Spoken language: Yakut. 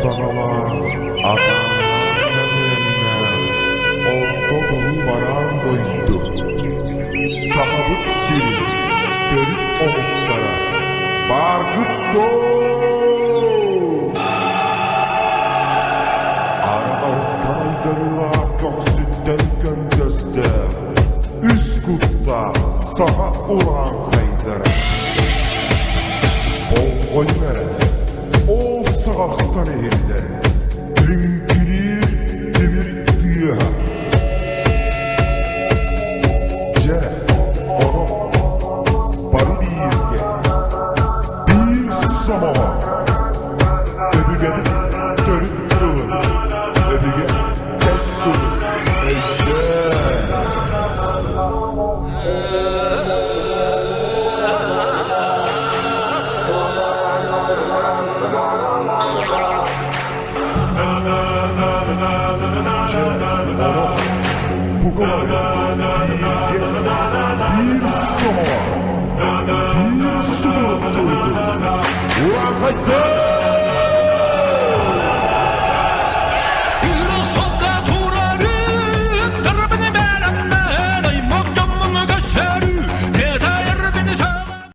саҕалаах атааннаах мөҥүөннээх орто туруу бараан дойду, Сахабыт сирин төрүт омуктара бааргыт дуо? Арҕаһыттан айдарыылаах көхсүттэн көнтөстөөх, үс куттаах саха урааҥхайдара. Болҕойуҥ эрэ, ол саҕахтан иһиллэр лүҥкүнүүр тимир тыаһа. Дьэ, онон бары бииргэ, биир сомоҕо өбүгэбит төрүт тылын, өбүгэ кэс тылын өйдөөн. Дьэ, онон бука бары бииргэ, биир сомоҕо, биир судургу турдун! Урааҥхайдар!